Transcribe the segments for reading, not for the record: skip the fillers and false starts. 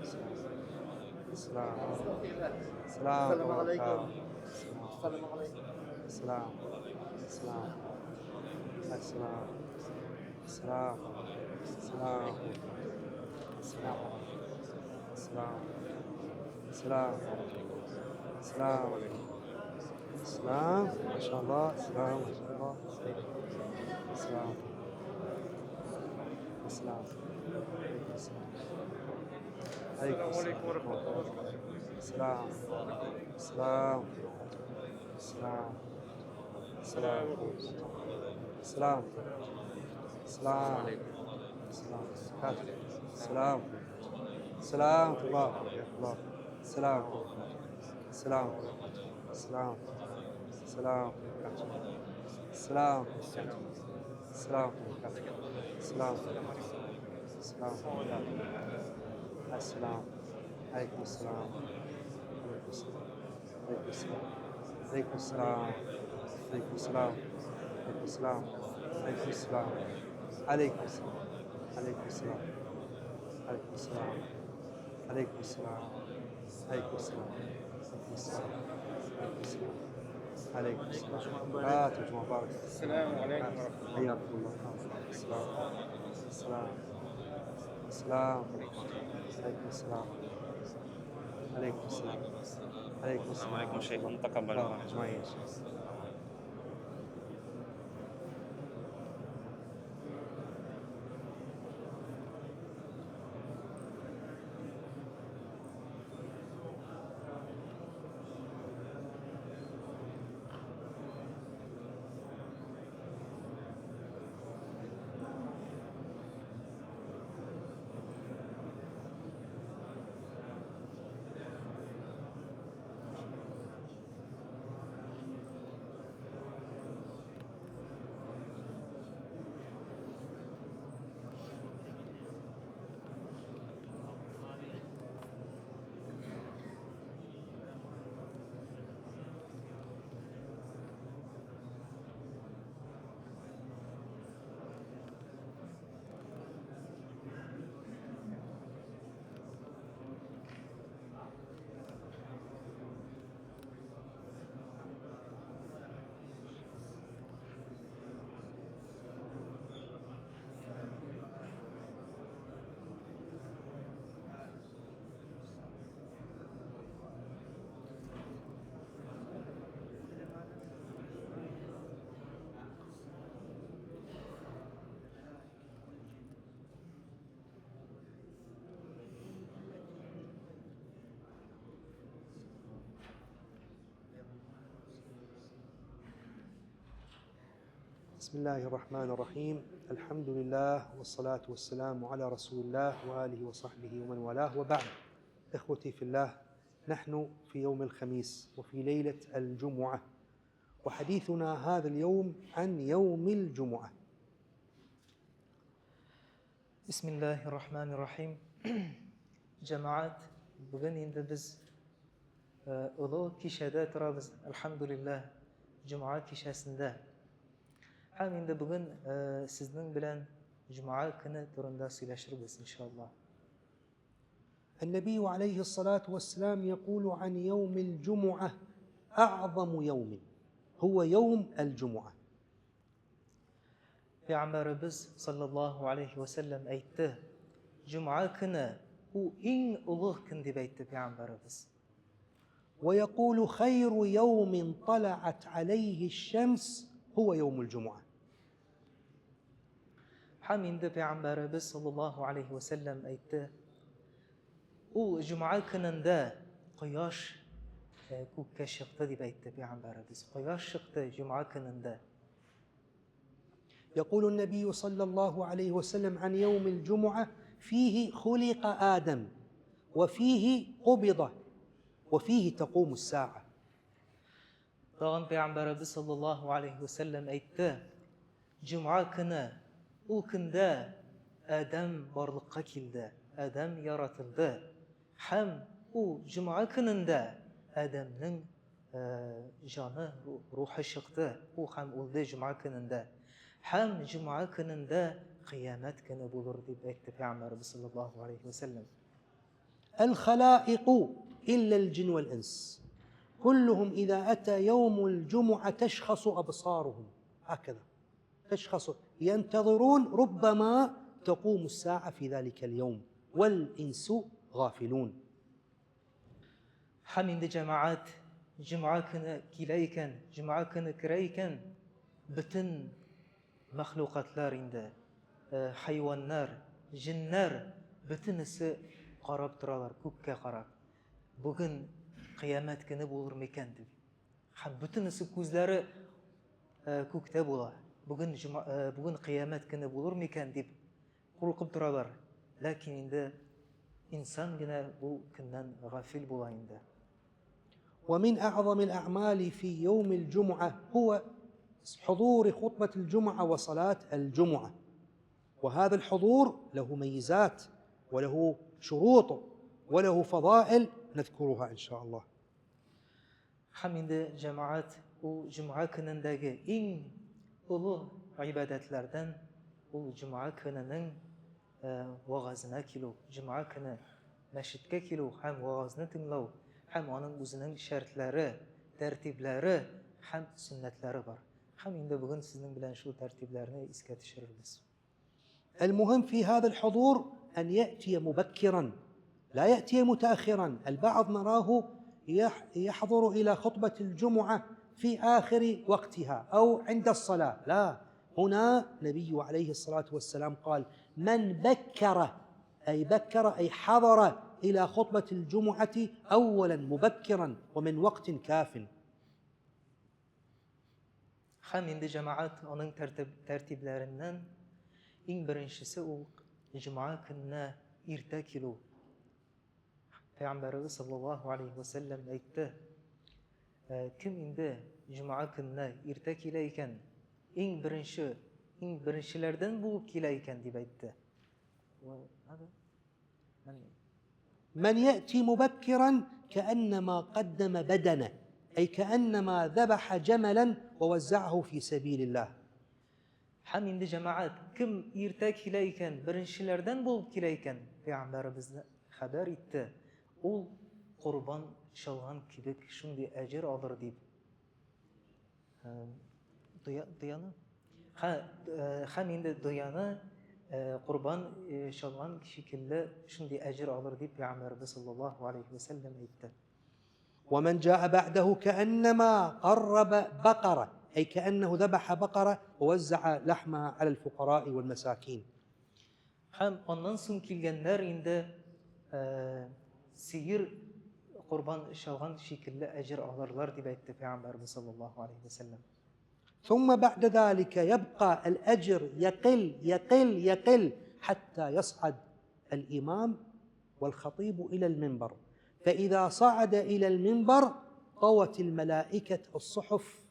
السلام. السلام. السلام عليكم. السلام. السلام عليكم. السلام. السلام. السلام. السلام. السلام. السلام. السلام. السلام. السلام. السلام. ما شاء الله. السلام. ما شاء الله. السلام. السلام. عليكم السلام. عليكم السلام عليكم ورحمة الله وبركاته. السلام. السلام. السلام. السلام. السلام. السلام. السلام. السلام. السلام. الله الله. السلام. السلام. السلام. السلام. السلام. السلام. السلام. السلام. السلام. عليكم السلام. عليكم السلام. عليكم السلام. عليكم السلام. عليكم السلام. عليكم السلام. عليكم السلام. عليكم السلام. عليكم السلام. عليكم السلام. عليكم السلام. عليكم السلام. عليكم السلام. عليكم السلام. عليكم السلام. جمعة مباركة. السلام عليكم ورحمة الله. حياكم الله. السلام. السلام. السلام. عليكم السلام. عليكم السلام. عليكم السلام السلام. عليكم شيخ، تقبل الله. أجمعين. بسم الله الرحمن الرحيم. الحمد لله والصلاة والسلام على رسول الله وآله وصحبه ومن والاه، وبعد. إخوتي في الله، نحن في يوم الخميس وفي ليلة الجمعة، وحديثنا هذا اليوم عن يوم الجمعة. بسم الله الرحمن الرحيم. Җәмәгать, бүген инде без олы кичәдә торабыз, әлхәмдүлилләһ, җомга кичәсендә. Һәм инде бүген сезнең белән җомга көне турында сөйләшербез, иншалла. النبي عليه الصلاة والسلام يقول عن يوم الجمعة: أعظم يوم هو يوم الجمعة. Пәйгамбәребез саллаллаһу алейхи ва сәлләм әйтте: җомга көне ул иң олуг көн дип әйтте пәйгамбәребез. ويقول: خير يوم طلعت عليه الشمس هو يوم الجمعة. Һәм инде пәйгамбәребез саллаллаһу алейхи ва сәлләм әйтте: ул җомга көнендә кояш күккә чыкты дип әйтте пәйгамбәребез. Кояш чыкты җомга көнендә. يقول النبي صلى الله عليه وسلم عن يوم الجمعة: فيه خلق آدم، وفيه قبض، وفيه تقوم الساعة. Тагын пәйгамбәребез саллаллаһу алейхи ва сәлләм әйтте: җомга көне ул көндә Адәм барлыкка килде, Адәм яратылды. Һәм ул җомга көнендә Адәмнең җаны, рухы чыкты. Ул һәм үлде җомга көнендә. Һәм җомга көнендә кыямәт көне булыр дип әйтте пәйгамбәребез саллаллаһу алейхи ва сәлләм. الخلائق إلا الجن والإنس كلهم إذا أتى يوم الجمعة تشخص أبصارهم هكذا تشخص، ينتظرون ربما تقوم الساعة في ذلك اليوم والإنس غافلون. Һәм инде, җәмәгать, җомга көне килә икән, җомга көне керә икән, бөтен мәхлукатлар инде, хайваннар, җеннәр, бөтенесе карап торалар, күккә карап. Бүген кыямәт көне булыр микән дип. Һәм бөтенесе күзләре күктә була. Бүген бүген кыямәт көне булыр микән дип куркып торалар. Ләкин инде инсан гына бу көннән гафил була инде. ومن أعظم الأعمال في يوم الجمعة هو حضور خطبة الجمعة وصلاة الجمعة، وهذا الحضور له ميزات وله شروط وله فضائل نذكرها إن شاء الله. Һәм инде, җәмәгать, ул җомга көнендәге иң олы гыйбадәтләрдән ул җомга көненең вәгазенә килү, җомга көне мәчеткә килү һәм вәгазне тыңлау, һәм аның үзенең шәртләре, тәртипләре һәм сөннәтләре бар. Һәм инде бүген сезнең белән шул тәртипләрне искә төшерербез. المهم في هذا الحضور أن يأتي مبكرا، لا يأتي متأخرا. البعض نراه يحضر إلى خطبة الجمعة في آخر وقتها أو عند الصلاة. لا، هنا النبي عليه الصلاة والسلام قال: من بكر، أي بكر، أي حضر إلى خطبة الجمعة أولا مبكرا ومن وقت كاف. Һәм инде, җәмәгать, аның тәртипләреннән иң беренчесе ул җомга көненә иртә килү. Пәйгамбәребез саллаллаһу алейхи вәсәлләм әйтте, кем инде җомга көненә иртә килә икән, иң беренче, иң беренчеләрдән булып килә икән дип әйтте. من يأتي مبكرا كأنما قدم بدنه، أي كأنما ذبح جملا ووزعه في سبيل الله. Һәм инде, җәмәгать, кем иртә килә икән, беренчеләрдән булып килә икән, пәйгамбәребезне хәбәр итте, ул корбан чалган кебек шундый әҗер алыр дип. Дөяне? Һәм инде дөяне корбан чалган шикелле шундый әҗер алыр дип пәйгамбәребез саллаллаһу алейхи вәсәлләм әйтте. ومن جاء بعده كأنما قرب بقرة، أي كأنه ذبح بقرة ووزع لحمها على الفقراء والمساكين. Һәм аннан соң килгәннәр инде сыер корбан чалган шикелле әҗер алырлар дип әйтте пәйгамбәребез саллаллаһу алейхи вәсәлләм. ثم بعد ذلك يبقى الأجر يقل يقل يقل حتى يصعد الإمام والخطيب إلى المنبر، فإذا صعد إلى المنبر طوت الملائكة الصحف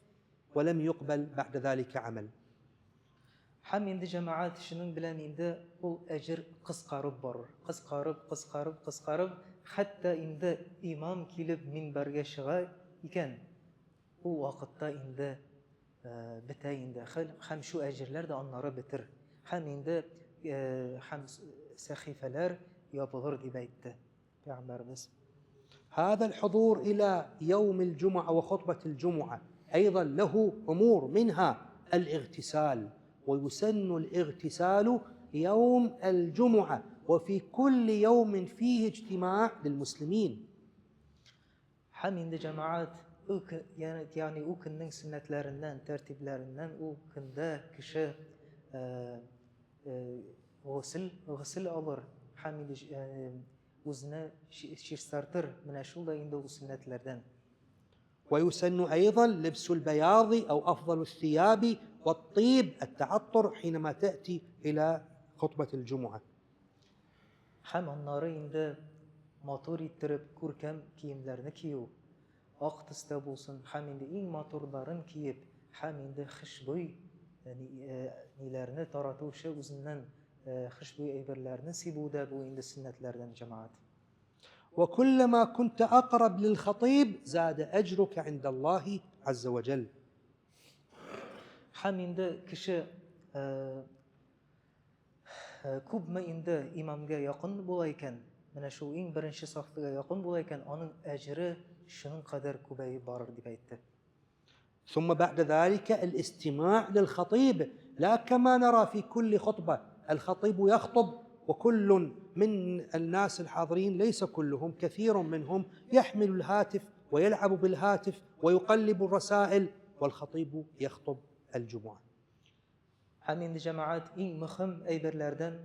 ولم يقبل بعد ذلك عمل. Һәм инде, җәмәгать, шуның белән инде ул әҗер кыскарып барыр. Кыскарып, кыскарып, кыскарып, хәтта инде имам килеп минбәргә чыга икән, ул вакытта инде бетә инде. Һәм шу әҗерләр дә аннары бетер. Һәм инде һәм сәхифәләр ябылыр дип әйтте пәйгамбәребез. هذا الحضور إلى يوم الجمعة وخطبة الجمعة أيضا له أمور، منها الاغتسال، ويسن الاغتسال يوم الجمعة وفي كل يوم فيه اجتماع للمسلمين. Һәм инде, җәмәгать, ягъни ул көннең сөннәтләреннән, тәртипләреннән ул көндә кеше госел алыр һәм инде үзенә чистартыр. Менә шул да инде ул сөннәтләрдән. ويسن أيضا لبس البياض أو أفضل الثياب والطيب، التعطر، حينما تأتي إلى خطبة الجمعة. Һәм аннары инде матур иттереп күркәм киемнәрне кию, ак төстә булсын, һәм инде иң матурларын киеп, һәм инде хушбуй ниләрне таратучы үзеннән хушбуй әйберләрне сибү дә бу инде сөннәтләрдән, җәмәгать. وكلما كنت أقرب للخطيب زاد أجرك عند الله عز وجل. Һәм инде кеше күпме инде имамга якын була икән, Менә шул иң беренче сафка якын була икән, аның әҗере шуның кадәр күбәеп барыр дип әйтте. ثم بعد ذلك الاستماع للخطيب، لا كما نرى في كل خطبة الخطيب يخطب وكل من الناس الحاضرين، ليس كلهم، كثير منهم يحمل الهاتف ويلعب بالهاتف ويقلب الرسائل والخطيب يخطب الجمعة. Һәм инде, җәмәгать, иң мөһим әйберләрдән,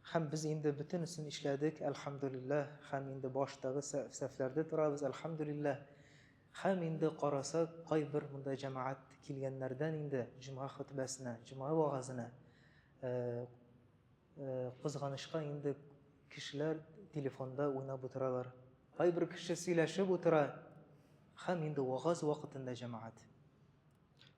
һәм без инде бөтенесен эшләдек, әлхәмдүлилләһ, һәм инде баштагы сәфләрдә торабыз, әлхәмдүлилләһ. Һәм инде карасак, кайбер монда җәмәгать килгәннәрдән инде җомга хөтбәсенә, җомга вагазына, кызганычка, инде кешеләр телефонда уйнап утыралар. Кайбер кеше сөйләшеп утыра, һәм инде вагаз вакытында, җәмәгать.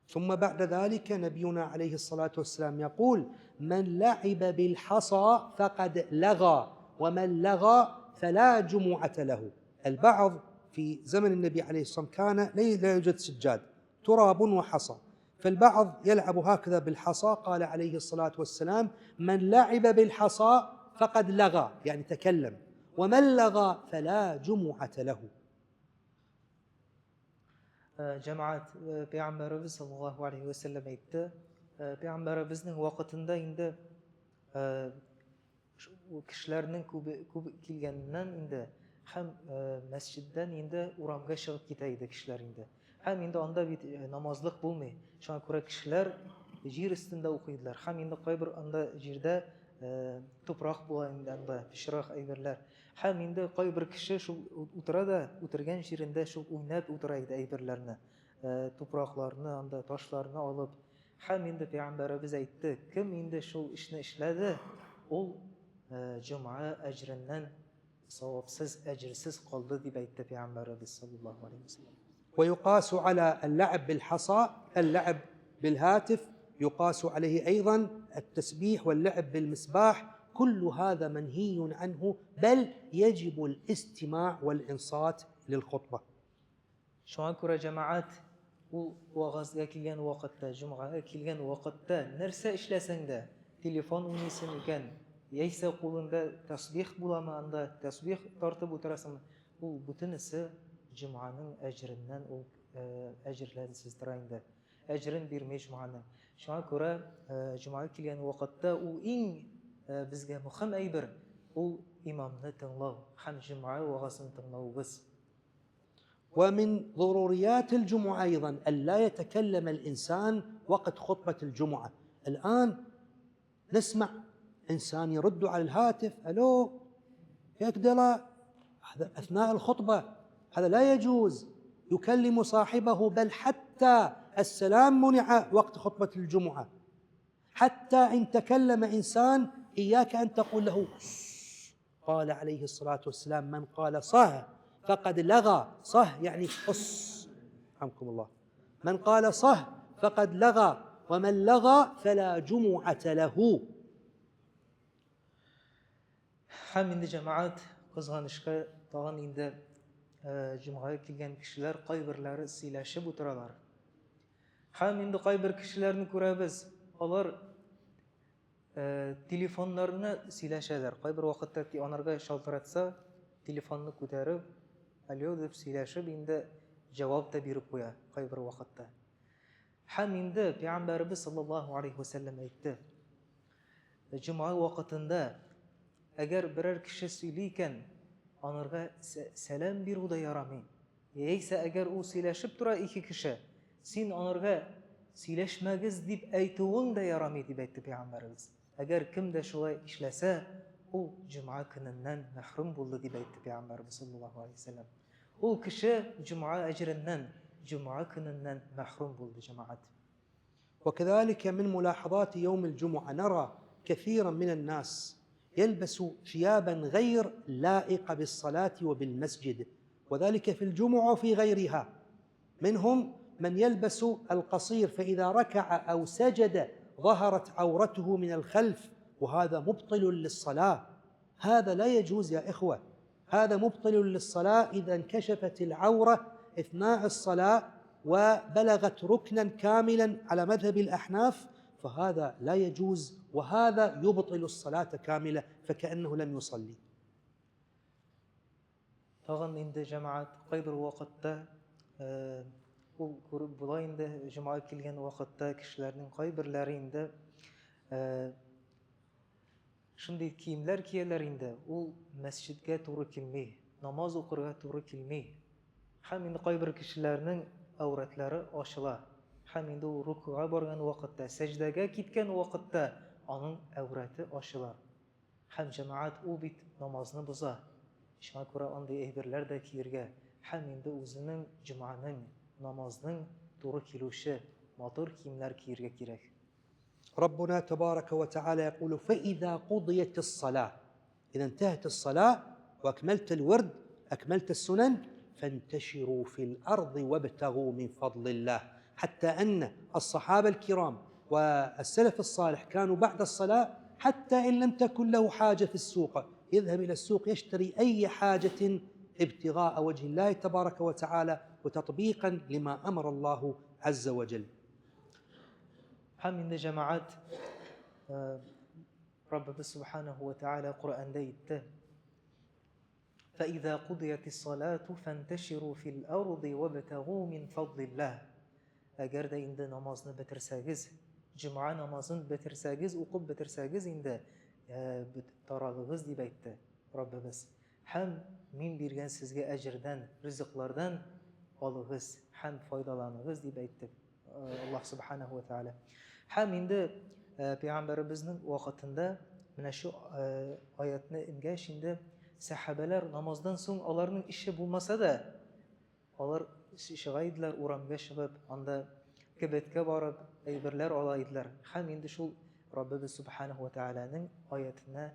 ثم بعد ذلك نبينا عليه الصلاة والسلام يقول: من لعب بالحصى فقد لغى، ومن لغى فلا جمعة له. البعض في زمن النبي عليه الصلاة والسلام كان لا يوجد سجاد، تراب وحصى، فالبعض يلعب هكذا بالحصى. قال عليه الصلاة والسلام: من لعب بالحصى فقد لغى، يعني تكلم، ومن لغى فلا جمعة له. Җәмәгать, Пәйгамбәребез саллаллаһу алейхи вәсәлләм әйтте, Пәйгамбәребезнең вакытында инде кешеләрнең күбе күп килгәненнән инде һәм мәсҗиддән инде урамга чыгып китә иде кешеләр инде. Һәм инде анда бит намазлык булмый. Шуңа күрә кешеләр җир өстендә укыйдылар. Һәм инде кайбер анда җирдә туфрак була инде анда, пычрак әйберләр. Һәм инде кайбер кеше шул утыра да, утырган җирендә шул уйнап утыра иде әйберләрне. Туфракларны, анда ташларны алып. Һәм инде Пәйгамбәребез әйтте, кем инде шул эшне эшләде, ул җомга әҗреннән савапсыз, әҗерсез калды дип әйтте Пәйгамбәребез саллаллаһу алейхи вәсәлләм. ويقاس على اللعب بالحصى اللعب بالهاتف، يقاس عليه ايضا التسبيح واللعب بالمسباح، كل هذا منهي عنه، بل يجب الاستماع والانصات للخطبه. Шуңа күрә, җәмәгать, ул вагазга килгән вакытта, җомгага килгән вакытта нәрсә эшләсәң дә, телефон уйныйсың икән, яисә кулыңда тәсбих буламы анда, тәсбих тартып утырасыңмы, ул бөтенесе җомганың әҗереннән ул әҗерләрсез тора инде. Әҗерен бирми җомганың. Шуңа күрә җомгага килгән вакытта ул иң безгә мөһим әйбер ул имамны тыңлау һәм җомга вагазын тыңлавыбыз. ومن ضروريات الجمعة أيضا أن لا يتكلم الإنسان وقت خطبة الجمعة. الآن نسمع إنسان يرد على الهاتف: ألو، يقدر، هذا أثناء الخطبة، هذا لا يجوز. يكلم صاحبه، بل حتى السلام منع وقت خطبة الجمعة. حتى إن تكلم إنسان إياك أن تقول له. قال عليه الصلاة والسلام: من قال صه فقد لغى. صه يعني اص، رحمكم الله. من قال صه فقد لغى، ومن لغى فلا جمعة له. Һәм инде, җәмәгать, кызганычка, тагын инде җомгага килгән кешеләр кайберләре сөйләшеп утыралар. Һәм инде кайбер кешеләрне күрәбез, алар телефоннарына сөйләшәләр. Кайбер вакытта анарга шалтыратса, телефонны күтәреп, алло дип сөйләшеп инде җавап та биреп куя кайбер вакытта. Һәм инде Пәйгамбәребез саллаллаһу алейхи вәсәлләм әйтте: җомга вакытында әгәр берәр кеше сөйли икән, анарга сәлам бирү дә ярамый. Яисә әгәр ул сөйләшеп тора ике кеше, син анарга сөйләшмәгез дип әйтүең дә ярамый дип әйтте Пәйгамбәребез. Әгәр кем дә шулай эшләсә, ул җомга көненнән мәхрүм булды дип әйтте Пәйгамбәребез саллаллаһу алейхи вәсәлләм. Ул кеше җомга әҗереннән, җомга көненнән мәхрүм булды, җәмәгать. وكذلك من ملاحظات يوم الجمعة نرى كثيرا من الناس يلبس ثيابا غير لائقة بالصلاة وبالمسجد، وذلك في الجمعة وفي غيرها. منهم من يلبس القصير، فإذا ركع أو سجد ظهرت عورته من الخلف، وهذا مبطل للصلاة. هذا لا يجوز يا إخوة، هذا مبطل للصلاة إذا انكشفت العورة أثناء الصلاة وبلغت ركنا كاملا على مذهب الأحناف، فهذا لا يجوز، وهذا يبطل الصلاة كاملة، فكأنه لم يصلي. Тагын инде җәмәгать кайбер вакытта ул күреп була инде җомга килгән вакытта кешеләрнең кайберләре инде шундый киемнәр кияләр инде, ул мәсҗидгә туры килми, намаз укырга туры килми. Һәм инде кайбер кешеләрнең әүрәтләре ачыла. Һәм инде ул рукуга барган вакытта, сәҗдәгә киткән вакытта аның әүрәте ачыла. Һәм җәмәгать ул бит намазны боза. Шуңа күрә андый әйберләр дә киергә һәм инде үзенең җомганың, намазның туры килүче матур киемнәр киергә кирәк. ربنا تبارك وتعالى يقول فإذا قضيت الصلاة إذا انتهت الصلاة وأكملت الورد أكملت السنن فانتشروا في الأرض وابتغوا من فضل الله حتى أن الصحابة الكرام والسلف الصالح كانوا بعد الصلاة حتى إن لم تكن له حاجة في السوق يذهب إلى السوق يشتري أي حاجة ابتغاء وجه الله تبارك وتعالى وتطبيقا لما أمر الله عز وجل. Һәм инде җәмәгать Раббыбыз Субханаһу ва Тааля Коръәндә әйтте. فإذا قضيت الصلاة فانتشروا في الأرض وابتغوا من فضل الله. Әгәр дә инде намазны бетерсәгез, җомга намазын бетерсәгез, укып бетерсәгез инде, таралыгыз дип әйтте Раббыбыз. Һәм мин биргән сезгә әҗердән, ризыклардан алыгыз һәм файдаланыгыз дип әйтте Аллаһ Субханаһу ва Тааля. Һәм инде пәйгамбәребезнең вакытында менә шу аятны ингәч инде сәхабәләр намаздан соң аларның ише булмаса да, алар чыга иделәр урамга чыгып, анда кибеткә барып әйберләр ала иделәр. Һәм инде шул Раббыбыз Субханаһу ва Тааляның аятына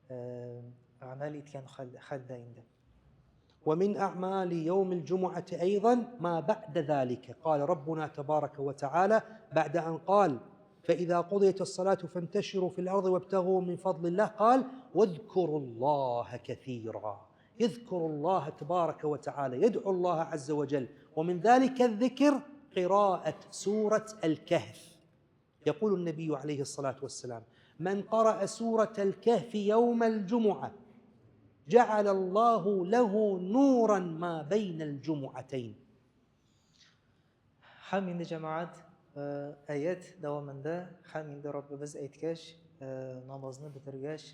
гамәл иткән хәлдә инде. ومن أعمال يوم الجمعة أيضا ما بعد ذلك. قال ربنا تبارك وتعالى بعد أن قال فإذا قضيت الصلاة فانتشروا في الأرض وابتغوا من فضل الله، قال واذكروا الله كثيرا. يذكر الله تبارك وتعالى، يدعو الله عز وجل، ومن ذلك الذكر قراءة سورة الكهف. يقول النبي عليه الصلاة والسلام: من قرأ سورة الكهف يوم الجمعة جعل الله له نورا ما بين الجمعتين. Һәм инде җәмәгать аят дәвамында һәм инде Раббыбыз әйткәч, намазны бетергәч,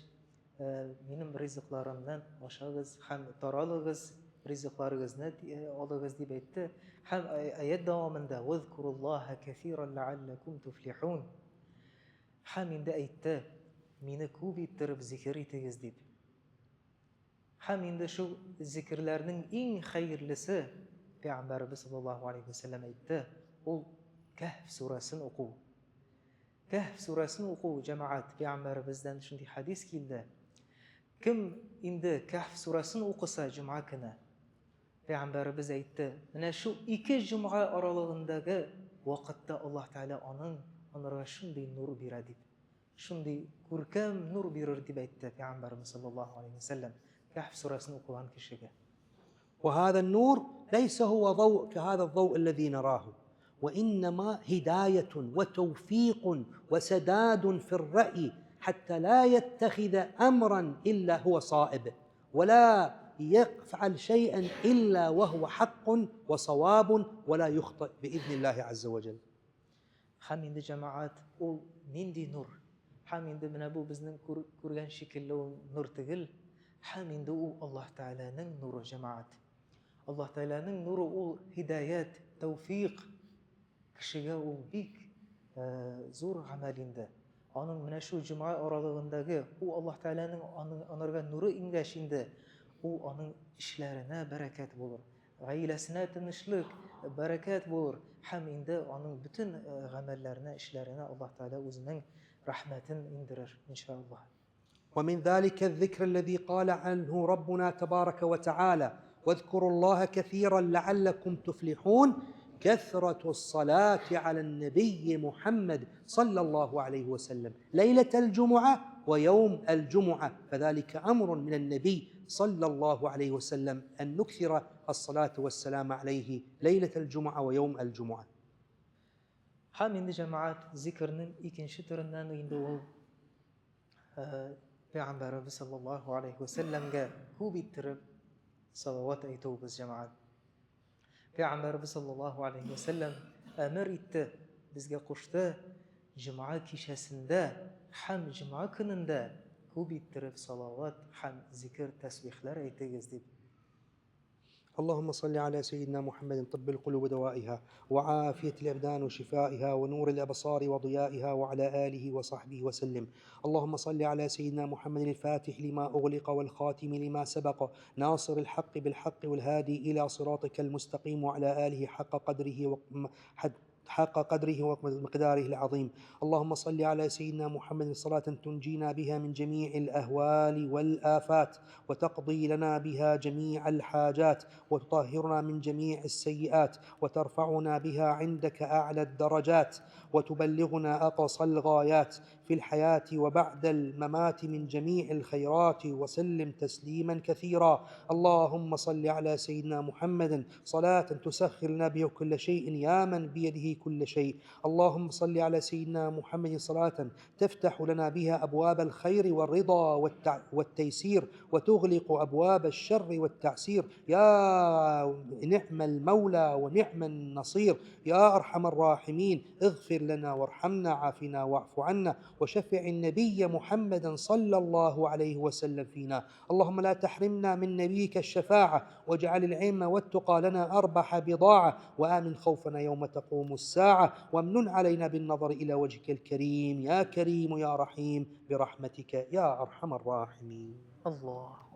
минем ризыкларымнан ашагыз һәм таралыгыз, ризыкларыгызны алыгыз дип әйтте. Һәм аят дәвамында вазкуруллаһа кәсиран ләалләкум туфлихун. Һәм инде әйтте, мине күп иттереп зикер итегез дип. Һәм инде шул зикерләрнең иң хәерлесе, Пәйгамбәребез саллаллаһу алейһи ва сәлләм әйтте, ул Кәһф сүрәсен уку. Кәһф сүрәсен уку, җәмәгать, Пәйгамбәребездән шундый хәдис килде. Кем инде Кәһф сүрәсен укыса җомга көне, Пәйгамбәребез әйтте, менә шул ике җомга аралыгындагы вакытта Аллаһ Тәгалә аның анарга шундый нур бирә дип. Шундый күркәм нур бирер дип әйтте Пәйгамбәребез саллаллаһу алейһи ва сәлләм Кәһф сүрәсен укыган кешегә. وهذا النور ليس هو ضوء كهذا الضوء الذي نراه، وإنما هداية وتوفيق وسداد في الرأي حتى لا يتخذ أمرا إلا هو صائب، ولا يفعل شيئا إلا وهو حق وصواب ولا يخطئ بإذن الله عز وجل. Һәм инде җәмәгать ул нинди нур? Һәм инде менә бу безнең күргән шикелле ул нур түгел. Һәм инде ул Аллаһ Тәгаләнең нуры, җәмәгать. Аллаһ Тәгаләнең нуры ул һидаят, тәүфик. Кешегә ул бик зур гамәл инде. Аның менә шу җомга аралыгындагы ул Аллаһ Тәгаләнең аның анарга нуры иңгәч инде, ул аның эшләренә бәрәкәт булыр. Гаиләсенә тынычлык, бәрәкәт булыр һәм инде аның бөтен гамәлләренә, эшләренә Аллаһ Тәгалә үзенең рәхмәтен индерер, иншаллаһ. ومن ذلك الذكر الذي قال عنه ربنا تبارك وتعالى: واذكروا الله كثيرا لعلكم تفلحون، كثرة الصلاة على النبي محمد صلى الله عليه وسلم ليلة الجمعة ويوم الجمعة، فذلك أمر من النبي صلى الله عليه وسلم أن نكثر الصلاة والسلام عليه ليلة الجمعة ويوم الجمعة. Һәм инде җәмәгать зикернең икенче төреннән инде ул Пәйгамбәребез саллаллаһу алейһи ва сәлләмгә күп иттереп Салават әйтүебез, җәмәгать. Пәйгамбәребез саллаллаһу алейһи ва сәлләм әмер итте, безгә кушты, җомга кичәсендә һәм җомга көнендә күп иттереп салават һәм зикер, тәсбихләр әйтегез дип. اللهم صل على سيدنا محمد طب القلوب ودوائها وعافية الأبدان وشفائها ونور الأبصار وضيائها وعلى آله وصحبه وسلم. اللهم صل على سيدنا محمد الفاتح لما أغلق والخاتم لما سبق ناصر الحق بالحق والهادي إلى صراطك المستقيم وعلى آله حق قدره ومقداره العظيم. اللهم صل على سيدنا محمد صلاة تنجينا بها من جميع الأهوال والآفات، وتقضي لنا بها جميع الحاجات، وتطهرنا من جميع السيئات، وترفعنا بها عندك أعلى الدرجات، وتبلغنا أقصى الغايات في الحياة وبعد الممات من جميع الخيرات، وسلم تسليما كثيرا. اللهم صل على سيدنا محمد صلاة تسخر لنا بها كل شيء يا من بيده كل شيء. اللهم صل على سيدنا محمد صلاة تفتح لنا بها أبواب الخير والرضا والتيسير، وتغلق أبواب الشر والتعسير، يا نعم المولى ونعم النصير، يا أرحم الراحمين، اغفر لنا وارحمنا، عافنا واعف عنا، وشفع النبي محمدا صلى الله عليه وسلم فينا. اللهم لا تحرمنا من نبيك الشفاعة، واجعل العلم والتقى لنا أربح بضاعة، وآمن خوفنا يوم تقوم الساعة، وامنن علينا بالنظر إلى وجهك الكريم يا كريم يا رحيم، برحمتك يا أرحم الراحمين. الله.